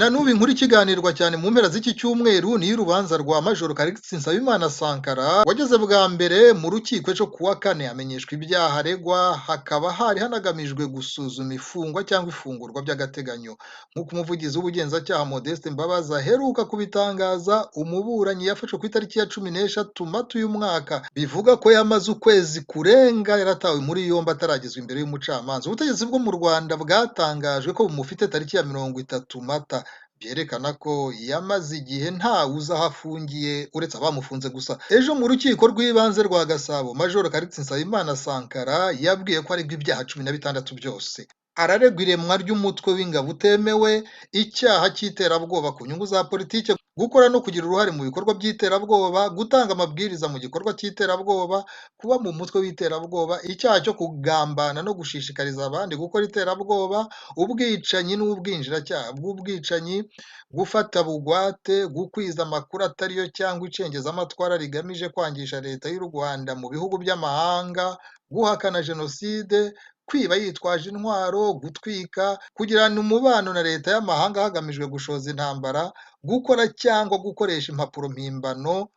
Na n'ubu inkuru ikiganirwa cyane mu mpera z'iki cyumweru ni iy'urubanza rwa Majoro Callixte Nsabimana Sankara, wageze bwa mbere mu rukiko ejo kuwa kane amenyeshwa ibyaha aregwa, hakaba hari hanagamijwe gusuzuma ifungwa cyangwa ifungurwa by'agateganyo. Nk'uko umuvugizi w'ubugenzacyaha Modeste Mbabazi aheruka kubitangaza, umuburanyi yafashwe ku itariki ya 13 Mata uyu mwaka, bivuga ko yamaze ukwezi kurenga yaratawe muri yombi ataragezwa imbere y'umucamanza. Ubutegetsi bwo mu Rwanda bwatangajwe ko bumufite tariki ya 30 Mata, byerekana ko yamaze igihe ntawe uzi aho afungiye uretse abamufunze gusa. Ejo mu rukiko rw'ibanze rwa Gasabo, Majoro Callixte Nsabimana Sankara yabwiye ko aregwa ibyaha 16 byose. Araregwa iremwa ry'umutwe w'ingabo utemewe, icyaha cy'iterabwoba ku nyungu za politike, gukora no kugira uruhare mu bikorwa by'iterabwoba, gutanga amabwiriza mu gikorwa cy'iterabwoba, kuba mu mutwe w'iterabwoba, icyaha cyo kugambana no gushishikariza abandi gukora iterabwoba, ubwicanyi n'ubwinjiracyaha bw'ubwicanyi, gufata bugwate, gukwiza amakuru atariyo cyangwa icengezamatwara rigamije kwangisha Leta y'u Rwanda mu bihugu by'amahanga, guhakana jenoside, kwiba yitwaje intwaro, gutwika, kugirana umubano na leta y'amahanga hagamijwe gushoza intambara, gukora cyangwa gukoresha impapuro mpimbano,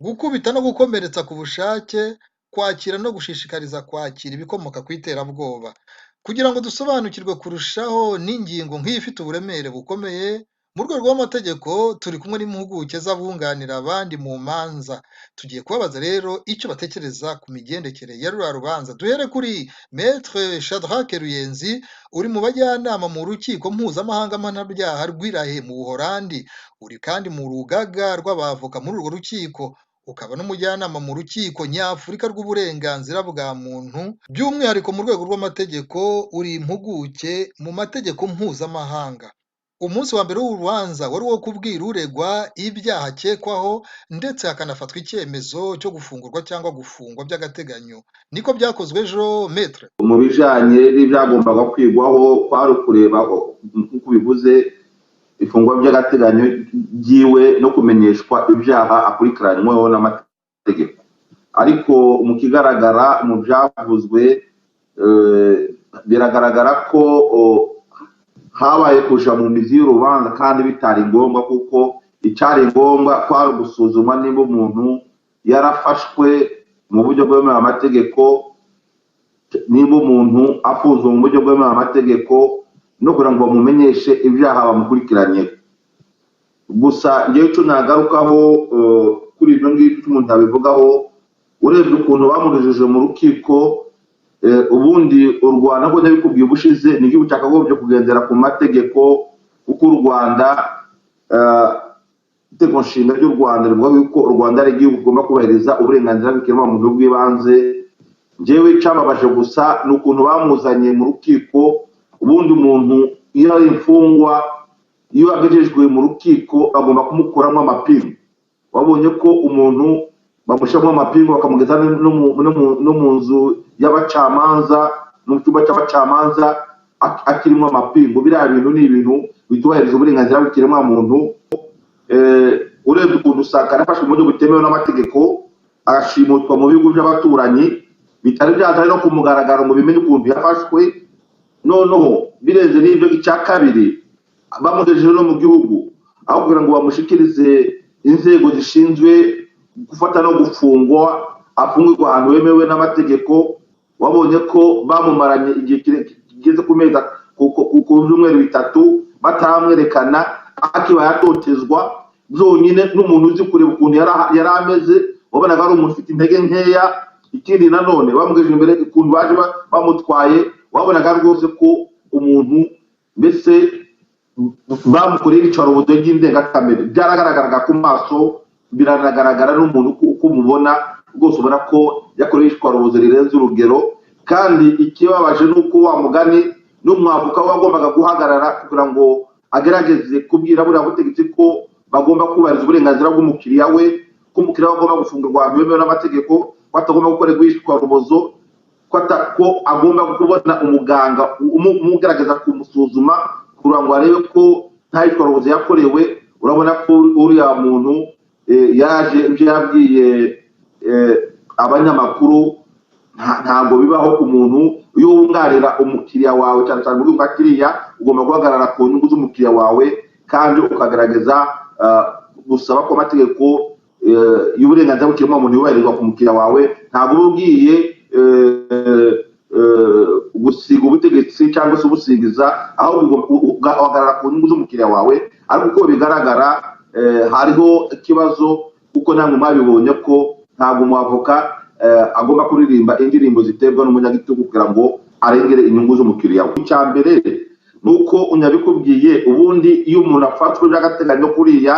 gukubita no gukomeretsa ku bushake, kwakira no gushishikariza kwakira ibikomoka ku iterabwoba. Kugira ngo dusobanukirwe kurushaho n'ingingo nk'iyi ifite uburemere bukomeye, mu rwego rw'amategeko turi kumwe n'impuguke z'abunganira abandi mu manza. Tugiye kubabaza rero icyo batekereza ku migendekere ya ruriya rubanza. Duhere kuri Maître Shadrack Ruyenzi, uri mu bajyanama mu rukiko mpuzamahanga mpanabyaha rw'i La Haye mu Buholandi, uri kandi mu rugaga rw'abavoka muri urwo rukiko, ukaba n'umujyanama mu rukiko nyafurika rw'uburenganzira bwa muntu, by'umwihariko mu rwego rw'amategeko uri impuguke mu mategeko mpuzamahanga. Umunsi wa mbere w'urubanza wari uwo kubwira uregwa ibyaha akekwaho, ndetse hakanafatwa icyemezo cyo gufungurwa cyangwa gufungwa by'agateganyo. Niko byakozwe ejo, Maître. Mu bijanye n'ibyagombaga kwigwaho kwari ukureba, nk'uko bivuze, ifungwa by'agateganyo ryiwe no kumenyeshwa ibyaha akurikiranyweho n'amategeko. Ariko mu kigaragara mu byavuzwe, biragaragara ko habaye kuja mu mizi y'urubanza kandi bitari ngombwa, kuko icyari ngombwa kwari gusuzuma niba umuntu yarafashwe mu buryo bwemewe amategeko, niba umuntu afunzwe mu buryo bwemewe amategeko, no kugira ngo bamumenyeshe ibyaha bamukurikiranye. Gusa ngewe icyo nagarukaho kuri ibyo ngibyo umuntu abivugaho, urebye ukuntu bamugejeje mu rukiko, ubundi u Rwanda, nk'uko nabikubwiye ubushize, ni igihugu cyakagombye kugendera ku mategeko, kuko u Rwanda, itegeko nshinga ry'u Rwanda rivuga yuko u Rwanda ari igihugu kigomba kubahiriza uburenganzira bw'ikiremwamuntu bw'ibanze. Njyewe icyababaje gusa ni ukuntu bamuzanye mu rukiko. Ubundi umuntu iyo ari imfungwa, iyo agejejwe mu rukiko bagomba kumukuramo amapingu. Wabonye ko umuntu bamushyiramo amapingu bakamugeza no mu nzu y'abacamanza, mu cyumba cy'abacamanza akirimo amapingu. Biriya bintu ni ibintu bitubahiriza uburenganzira bw'ikiremwamuntu. Urebye ukuntu Sankara yafashwe mu buryo butemewe n'amategeko, agashimutwa mu bihugu by'abaturanyi, bitari byazanye no ku mugaragaro ngo bimenye ukuntu yafashwe. Noneho birenze n'ibyo, icya kabiri, bamugejeje no mu gihugu, aho kugira ngo bamushikirize inzego zishinzwe gufata no gufungwa, afungirwa ahantu hemewe n'amategeko, wabonye ko bamumaranye igihe kigeze ku mezi, ku byumweru 3 bataramwerekana, akiba yatotezwa byonyine n'umuntu uzi kureba ukuntu yari ameze, wabonaga ari umuntu ufite intege nkeya. Ikindi nanone, bamugejeje imbere, ukuntu baje bamutwaye, wabonaga rwose ko umuntu mbese bamukoreye iyicarubozo ry'indengakamere. Byaragaragaraga ku maso, biranagaragara n'umuntu uko umubona rwose, ubona ko yakoreye iyicarubozo rirenze urugero. Kandi ikibabaje ni uko wa mugani n'umwavoka we wagombaga guhagarara kugira ngo agerageze kubwira buriya butegetsi ko bagomba kubahiriza uburenganzira bw'umukiriya we, ko umukiriya we agomba gufungurwa ahantu hemewe n'amategeko, ko atagomba gukorerwa iyicarubozo, ko agomba kubona umuganga umugerageza kumusuzuma kugira ngo arebe ko nta yicarubozo yakorewe. Urabona ko uriya muntu yaje ibyo yabwiye abanyamakuru, ntabwo bibaho ku muntu. Iyo wunganira umukiriya wawe, cyane cyane mu rwego nka kiriya, ugomba guhagarara ku nyungu z'umukiriya wawe. Kandi ukagerageza gusaba ko amategeko y'uburenganzira bw'ikiremwamuntu yubahirizwa ku mukiriya wawe. Ntabwo uba ugiye gusiga ubutegetsi cyangwa se ubusingiza, ahubwo ugahagarara ku nyungu z'umukiriya wawe. Ariko uko bigaragara, hariho ikibazo, kuko namwe mwabibonye ko ntabwo umwavoka agomba kuririmba indirimbo ziterwa n'umunyagitugu kugira ngo arengere inyungu z'umukiriya we. Icya mbere ni uko unyabikubwiye, ubundi iyo umuntu afatwe by'agateganyo kuriya,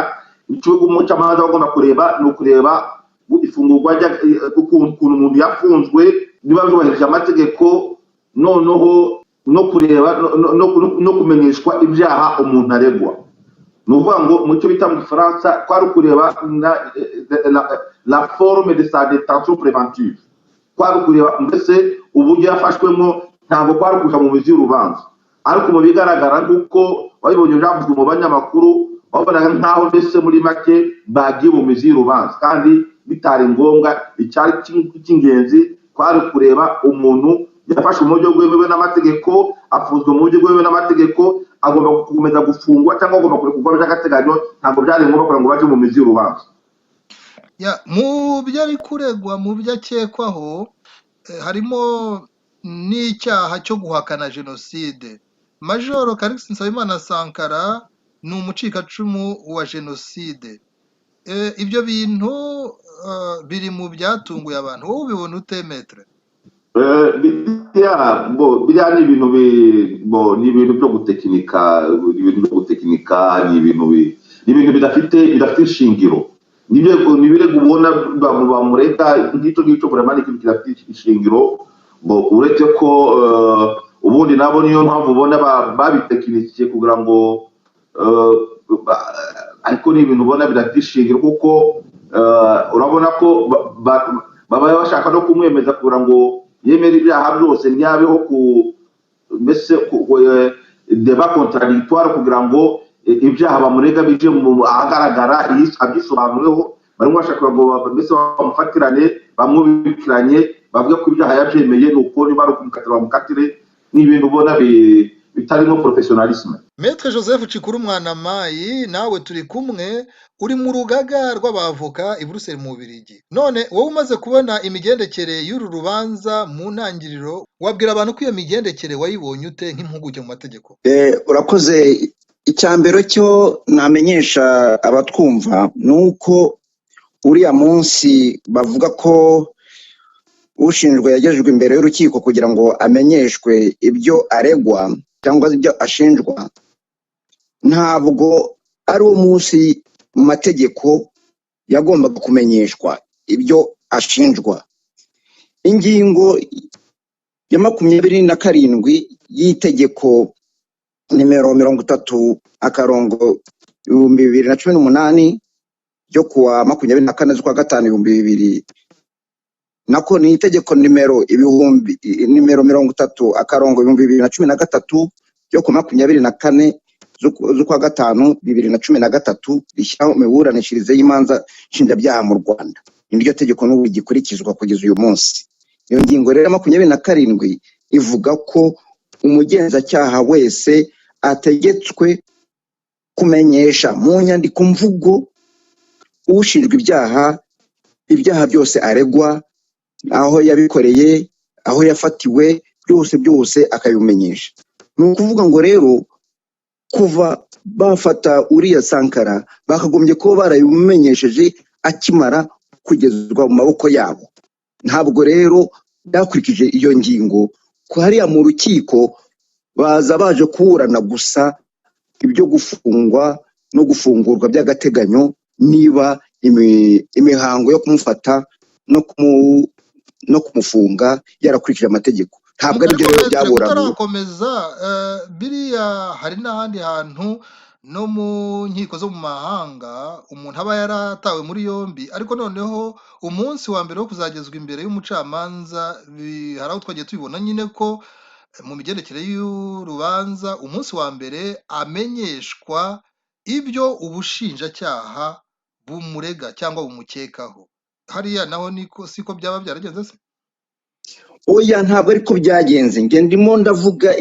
icyo umucamanza aba agomba kureba ni ukureba ifungurwa, ukuntu umuntu yafunzwe, niba byubahirije amategeko, noneho no kureba no kumenyeshwa ibyaha umuntu aregwa. Ni ukuvuga ngo mu cyo bita mu Gifaransa kwari ukureba la forme de sa détention préventive, kwari ukureba mbese uburyo yafashwemo, ntabwo kwari ukuja mu mizi y'urubanza. Ariko mu bigaragara, nk'uko wabibonye byavuzwe mu banyamakuru, wabonaga nk'aho mbese muri make bagiye mu mizi y'urubanza kandi bitari ngombwa. Icyari cy'ingenzi kwari kureba umuntu yafashwe mu buryo bwemewe n'amategeko, afunzwe mu buryo bwemewe n'amategeko, agomba gukomeza gufungwa cyangwa agomba kurekurwa by'agateganyo. Ntabwo byari ngombwa kugira ngo bajye mu mizi y'urubanza. Ya, mu byo ari kuregwa, mu byo akekwaho, harimo n'icyaha cyo guhakana jenoside. Majoro Callixte Nsabimana Sankara ni umucikacumu wa jenoside. Ibyo bintu biri mu byatunguye abantu. Wowe ubibona ute, maître? Biriya bo, biriya ni ibintu bo, ni ibintu byo gutekinika, ni ibintu byo gutekinika, ni ibintu bidafite ishingiro. Nibyo, ni ibirego ubona bamurega nk'icyo ngicyo, vraiment ni ikintu kidafite ishingiro. Bo, uretse ko ubundi nabo niyo mpamvu ubona babitekinikiye kugira ngo ariko ni ibintu ubona bidafite ishingiro, kuko urabona ko baba bashaka no kumwemeza kugira ngo yemere ibyaha byose, ntihabeho ku mbese débat contradictoire, kugira ngo ibyaha bamurega bije mu ahagaragara, abyisobanureho. Barimo bashaka ngo mbese bamufatirane, bamwubikiranye, bavuge ko ibyaha yabyemeye, ni uko niba ari ukumukatira bamukatire. Ni ibintu ubona bitarimo professionnalisme. Maître Joseph Cikuru Mwanamayi, nawe turi kumwe, uri mu rugaga rw'abavoka i Buruseli mu Bubiligi. None wowe umaze kubona imigendekere y'uru rubanza mu ntangiriro, wabwira abantu ko iyo migendekere wayibonye ute nk'impuguke mu mategeko? Urakoze. Icya mbere cyo namenyesha abatwumva ni uko uriya munsi bavuga ko ushinjwa yagejejwe imbere y'urukiko kugira ngo amenyeshwe ibyo aregwa cyangwa ibyo ashinjwa, ntabwo ari wo munsi mu mategeko yagombaga kumenyeshwa ibyo ashinjwa. Ingingo ya 27 y'itegeko nimero 30/2018 ryo kuwa 24 z'ukwa gatanu 2000, nako ni itegeko nimero ibihumbi nimero 30/2013 ryo ku 24 z'ukwa gatanu 2013, rishyiraho imiburanishirize y'imanza nshinjabyaha mu Rwanda. Ni ryo tegeko n'ubu rigikurikizwa kugeza uyu munsi. Iyo ngingo rero 27 ivuga ko umugenzacyaha wese ategetswe kumenyesha mu nyandiko mvugo ushinjwa ibyaha byose aregwa, aho yabikoreye, aho yafatiwe, byose byose akabimenyesha. Ni ukuvuga ngo rero kuva bafata uriya Sankara, bakagombye kuba barabimumenyesheje akimara kugezwa mu maboko yabo. Ntabwo rero byakurikije iyo ngingo, ko hariya mu rukiko baza baje kuburana gusa ibyo gufungwa no gufungurwa by'agateganyo, niba imihango yo kumufata no kumufunga yarakurikije amategeko. Ntabwo ari byo Ariko rero maître, byaburanye. utarakomeza, biriya hari n'ahandi hantu no mu nkiko zo mu mahanga umuntu aba yaratawe muri yombi, ariko noneho umunsi wa mbere wo kuzagezwa imbere y'umucamanza, hari aho twagiye tubibona nyine ko mu migendekere y'urubanza umunsi wa mbere amenyeshwa ibyo ubushinjacyaha bumurega cyangwa bumukekaho. Hariya naho niko siko byaba byaragenze se? Oya, ntabwo ariko byagenze. Njye ndimo ndavuga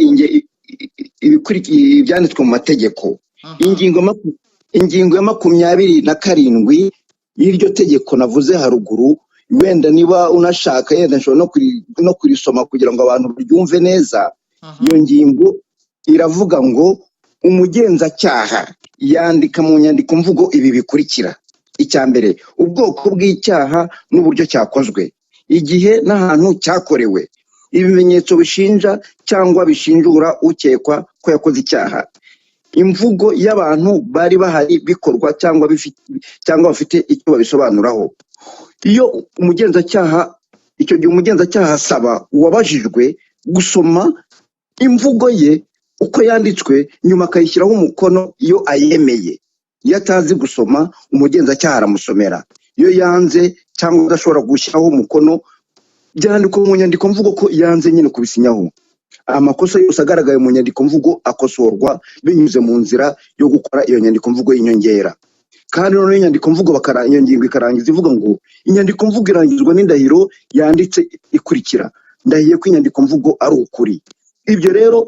ibyanditswe mu mategeko. Ingingo ya 27 y'iryo tegeko navuze haruguru, wenda niba unashaka yenda nshobora no kurisoma kugira ngo abantu baryumve neza. Iyo ngingo iravuga ngo umugenzacyaha yandika mu nyandiko mvugo ibi bikurikira: icya mbere, ubwoko bw'icyaha n'uburyo cyakozwe, igihe n'ahantu cyakorewe, ibimenyetso bishinja cyangwa bishinjura ukekwa ko yakoze icyaha, imvugo y'abantu bari bahari bikorwa cyangwa bafite icyo babisobanuraho. Iyo umugenzacyaha, icyo gihe umugenzacyaha asaba uwabajijwe gusoma imvugo ye uko yanditswe, nyuma akayishyiraho umukono iyo ayemeye. Iyo atazi gusoma, umugenzacyaha aramusomera. Iyo yanze cyangwa adashobora gushyiraho umukono, byandikwa mu nyandiko mvugo ko yanze nyine kubisinyaho. Amakosa yose agaragaye mu nyandiko mvugo akosorwa binyuze mu nzira yo gukora iyo nyandiko mvugo y'inyongera. Kandi noneho inyandiko mvugo iyo ngingo ikarangiza ivuga ngo inyandiko mvugo irangizwa n'indahiro yanditse ikurikira: ndahiye ko inyandiko mvugo ari ukuri. Ibyo rero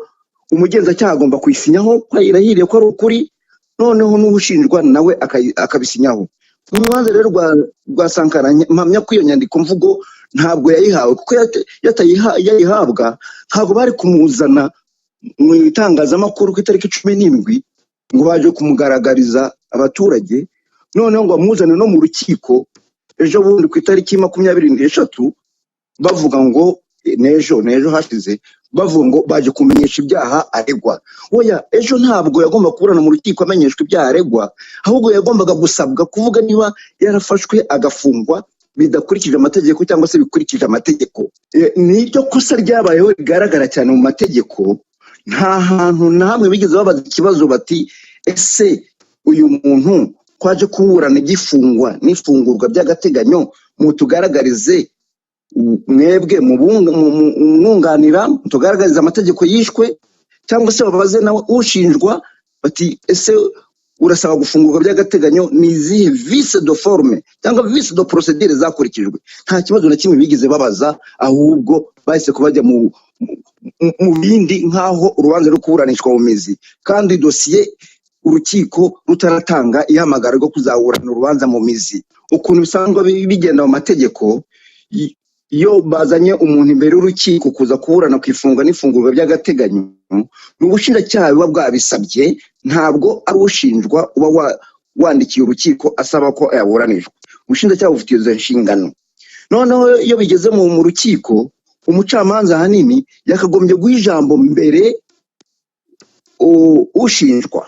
umugenzacyaha agomba kuyisinyaho ko ayirahiriye ko ari ukuri, noneho n'ushinjwa nawe akabisinyaho. Mu rubanza rero rwa Sankara, mpamya ko iyo nyandiko mvugo ntabwo yayihawe, kuko yayihabwa ntabwo bari kumuzana mu itangazamakuru ku itariki 17 ngo baje kumugaragariza abaturage, noneho ngo bamuzane no mu rukiko ejo bundi ku itariki 23, bavuga ngo n'ejo hashize, bavuga ngo baje kumenyesha ibyaha aregwa. Oya, ejo ntabwo yagomba kuburana mu rukiko amenyeshwa ibyaha aregwa, ahubwo yagombaga gusabwa kuvuga niba yarafashwe agafungwa bidakurikije amategeko cyangwa se bikurikije amategeko. Niryo kosa ryabayeho rigaragara cyane mu mategeko. Nta hantu na hamwe bigeze babaza ikibazo bati: ese uyu muntu kwaje kuburana igifungwa n'ifungurwa by'agateganyo, mutugaragarize mwebwe mwunganira, mutugaragarize amategeko yishwe, cyangwa se babaze nawe ushinjwa bati: ese urasaba gufungurwa by'agateganyo, ni izihe vices de forme cyangwa vices de procédure zakurikijwe? Nta kibazo na kimwe bigeze babaza, ahubwo bahise ko bajya mu bindi nk'aho urubanza ruri kuburanishwa mu mizi, kandi dosiye urukiko rutaratanga ihamagara rwo kuzaburana urubanza mu mizi. Ukuntu bisanzwe bigenda mu mategeko, iyo bazanye umuntu imbere y'urukiko kuza kuburana ku ifungwa n'ifungurwa by'agateganyo, ni ubushinjacyaha buba bwabisabye, ntabwo ari ushinjwa uba wandikiye urukiko asaba ko yaburanishwa. Ubushinjacyaha bufite izo nshingano. Noneho iyo bigeze mu rukiko, umucamanza ahanini yakagombye guha ijambo mbere ushinjwa,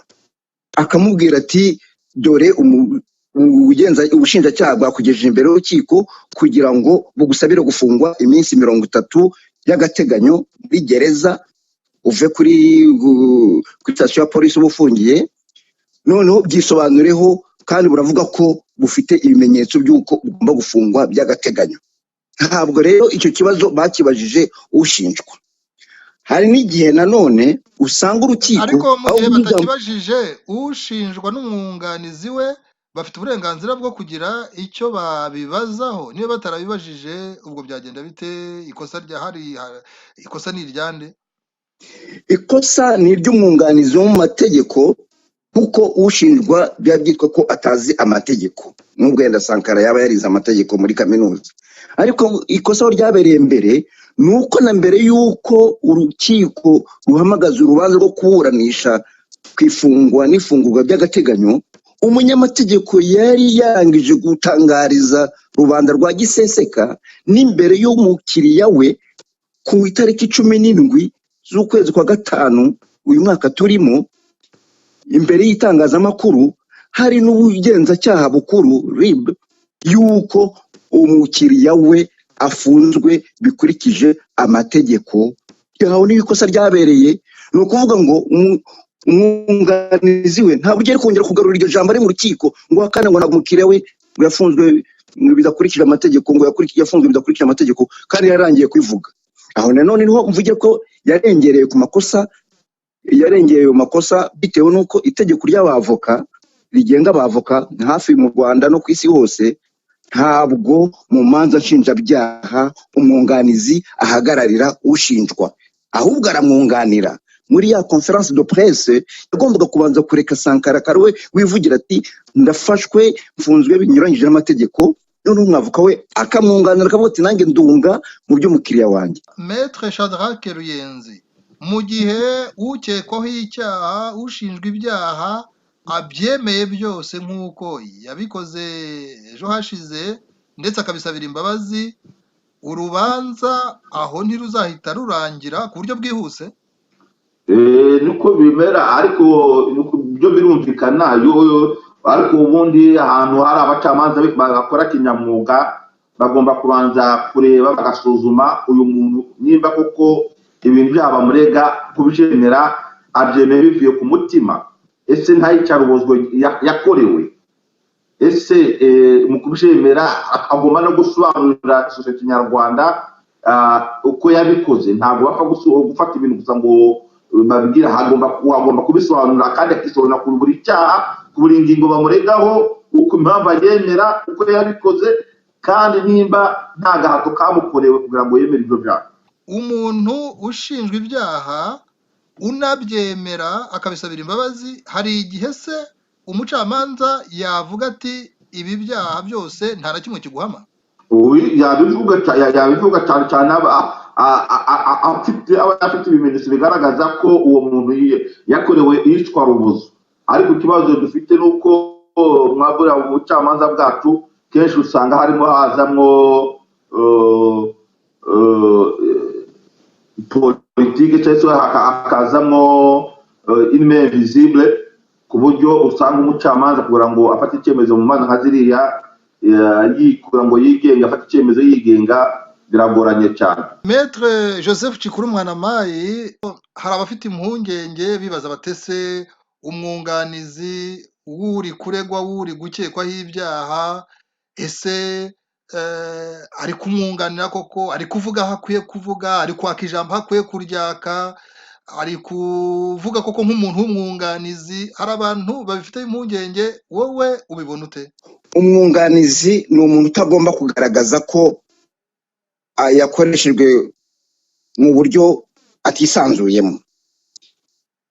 akamubwira ati: dore ubushinjacyaha bwakugejeje imbere y'urukiko kugira ngo bugusabire gufungwa iminsi 30 y'agateganyo muri gereza, uve kuri sitasiyo ya polisi uba ufungiye, noneho byisobanureho, kandi buravuga ko bufite ibimenyetso by'uko ugomba gufungwa by'agateganyo. Ntabwo rero icyo kibazo bakibajije ushinjwa. Hari n'igihe nanone usanga urukiko Ariko mu aho gihe guha ijambo batakibajije ushinjwa n'umwunganizi we, bafite uburenganzira bwo kugira icyo babibazaho. Niba batarabibajije, ubwo byagenda bite? Ikosa ryahari, ikosa ni iryande? Ikosa ni iry'umwunganizi wo mu mategeko, kuko ushinjwa biba byitwa ko atazi amategeko, nubwo wenda Sankara yaba yarize amategeko muri kaminuza. Ariko ikosa aho ryabereye mbere ni uko na mbere y'uko urukiko ruhamagaza urubanza rwo kuburanisha ku ifungwa n'ifungurwa by'agateganyo, umunyamategeko yari yarangije gutangariza rubanda rwa giseseka n'imbere y'umukiriya we ku itariki 17 z'ukwezi kwa gatanu uyu mwaka turimo, imbere y'itangazamakuru hari n'ubugenzacyaha bukuru RIB, yuko umukiriya we afunzwe bikurikije amategeko. Aho niho ikosa ryabereye. Ni ukuvuga ngo umwunganizi we ntabwo ugiye kongera kugarura iryo jambo ari mu rukiko ngo ahakane ngo ntabwo umukiriya we ngo yafunzwe ngo bidakurikije amategeko, ngo yafunzwe bidakurikije amategeko, kandi yararangiye kubivuga. Aho nanone niho mvuge ko yarengereye ku makosa, yarengereye ayo makosa bitewe n'uko itegeko ry'abavoka rigenga abavoka hafi mu Rwanda no ku isi hose, ntabwo mu manza nshinjabyaha umwunganizi ahagararira ushinjwa, ahubwo aramwunganira. Muri ya conférence de presse yagombaga kubanza kureka Sankara akaba we wivugira ati: "Ndafashwe, mfunzwe binyuranyije n'amategeko." Noneho umwavoka we akamwunganira, akavuga ati: "Nanjye ndunga mu by'umukiriya wanjye." Maître Shadrack Ruyenzi, mu gihe ukekwaho icyaha, ushinjwa ibyaha abyemeye byose nk'uko yabikoze ejo hashize, ndetse akabisabira imbabazi, urubanza aho ntiruzahita rurangira ku buryo bwihuse? Niko bimera, ariko byo birumvikana, ariko ubundi ahantu hari abacamanza bakora kinyamwuga bagomba kubanza kureba, bagasuzuma uyu muntu nimba koko ibintu byaba bamurega kubyemera abyemeye bivuye ku mutima, ese ntayicarubozwa yakorewe, ese mu kubyemera agomba no gusobanurira sosiyete nyarwanda uko yabikoze. Ntabwo bapfa gufata ibintu gusa ngo babwira, agomba kubisobanura kandi akisobanura ku buri cyaha, ku buri ngingo bamuregaho, uko impamvu aryemera, uko yabikoze, kandi nimba nta gahato kamukorewe kugira ngo yemere ibyo byaha. Umuntu ushinjwa ibyaha unabyemera akabisabira imbabazi, hari igihe se umucamanza yavuga ati: "Ibi byaha byose nta na kimwe kiguhama"? Yabivuga, cyane cyane aba afite ibimenyetso bigaragaza ko uwo muntu yakorewe iyicwarubozo. Ariko ikibazo dufite ni uko mwabura ubucamanza bwacu kenshi usanga harimo hazamwo politike cyangwa se hakazamwo une main invisible, ku buryo usanga umucamanza kugira ngo afate icyemezo mu manza nka ziriya kugira ngo yigenge, afate icyemezo yigenga, biragoranye cyane. Maître Joseph Cikuru Mwanamayi, hari abafite impungenge bibaza batese umwunganizi w'uri kuregwa, w'uri gukekwaho ibyaha, ese ari kumwunganira koko? Ari kuvuga aho akwiye kuvuga? Ari kwaka ijambo aho akwiye kuryaka? Ari kuvuga koko nk'umuntu w'umwunganizi? Hari abantu babifiteho impungenge, wowe ubibona ute? Umwunganizi ni umuntu utagomba kugaragaza ko yakoreshejwe mu buryo atisanzuyemo.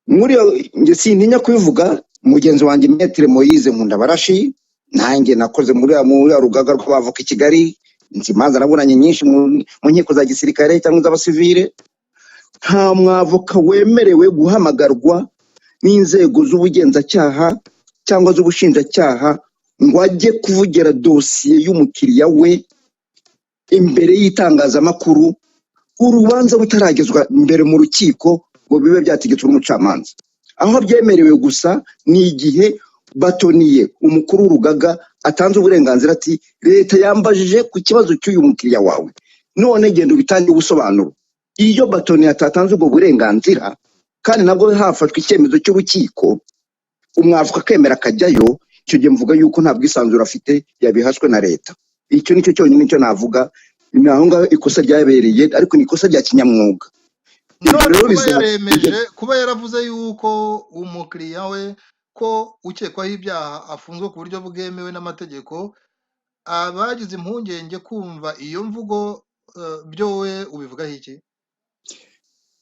Muri iyo njye sintinya kubivuga, mugenzi wanjye Maître Moise Nkundabarashi, nanjye nakoze muri ya rugaga rw'abavoka i Kigali, nzi imanza naburanye nyinshi mu nkiko za gisirikare cyangwa iz'abasivile. Nta mwavoka wemerewe guhamagarwa n'inzego z'ubugenzacyaha cyangwa z'ubushinjacyaha ngo ajye kuvugira dosiye y'umukiriya we imbere y'itangazamakuru, urubanza rutaragezwa imbere mu rukiko ngo bibe byategetswe n'umucamanza. Aho byemerewe gusa ni igihe bâtonnier, umukuru w'urugaga, atanze uburenganzira ati: "Leta yambajije ku kibazo cy'uyu mukiriya wawe, none genda ubitange ubusobanuro." Iyo bâtonnier atatanze ubwo burenganzira, kandi nabwo hafashwe icyemezo cy'urukiko, umwavoka akemera akajyayo, icyo gihe mvuga yuko nta bwisanzure afite, yabihaswe na leta. Icyo nicyo cyonyine nicyo navuga, ni aho ngaho ikosa ryabereye, ariko ni ikosa rya kinyamwuga. Ibyo None rero kuba ibyo yaremeje, kuba yaravuze yuko umukiriya we, ko ukekwaho ibyaha afunzwe ku buryo bwemewe n'amategeko, abagize impungenge kumva iyo mvugo, byo we ubivugaho iki?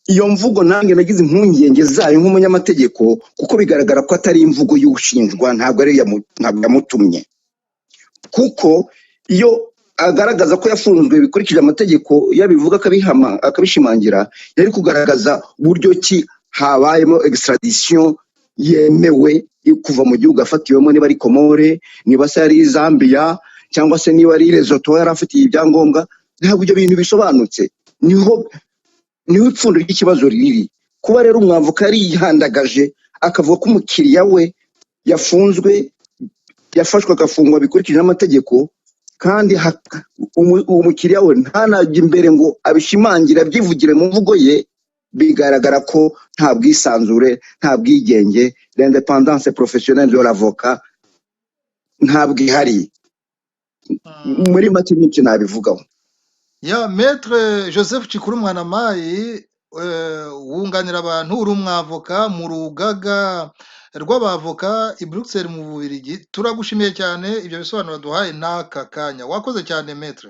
Iyo mvugo nanjye nagize impungenge zayo nk'umunyamategeko, kuko bigaragara ko atari imvugo y'ushinjwa, ntabwo ari ntabwo yamutumye, kuko iyo agaragaza ko yafunzwe bikurikije amategeko, iyo abivuga akabihama, akabishimangira, yari kugaragaza uburyo ki habayemo extradition yemewe kuva mu gihugu afatiwemo, niba ari Komore, niba se ari Zambia, cyangwa se niba ari Lesotho yari afitiye ibyangombwa. Ntabwo ibyo bintu bisobanutse, niho ipfundo ry'ikibazo riri. Kuba rero umwavoka yarihandagaje akavuga ko umukiriya we yafunzwe, yafashwe agafungwa bikurikije n'amategeko, kandi umukiriya we ntanajye imbere ngo abishimangire, abyivugire mu mvugo ye, bigaragara ko nta bwisanzure, nta bwigenge, l'indépendance professionnelle de l'avocat ntabwo ihari. Muri make nicyo nabivugaho. Ya, Maître Joseph Cikuru Mwanamayi, wunganira abantu, uri umwavoka mu rugaga rw'abavoka i Bruxelles mu Bubiligi, turagushimiye cyane ibyo bisobanuro duhaye n'aka kanya. Wakoze cyane, Maître.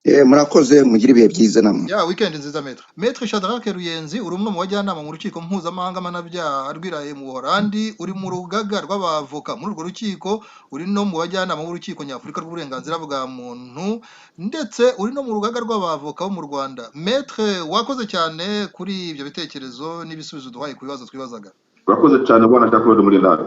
Murakoze, mugire ibihe byiza namwe. Ya weekend nziza, maître. Maître Shadrack Ruyenzi, uri umwe mu bajyanama mu rukiko mpuzamahanga mpanabyaha rw'i La Haye mu Buholandi, uri mu rugaga rw'abavoka muri urwo rukiko, uri no mu bajyanama b'urukiko nyafurika rw'uburenganzira bwa muntu, ndetse uri no mu rugaga rw'abavoka bo mu Rwanda. Maître, wakoze cyane kuri ibyo bitekerezo n'ibisubizo duhaye ku bibazo twibazaga. Urakoze cyane, bwana Jean Claude Mulindahabi.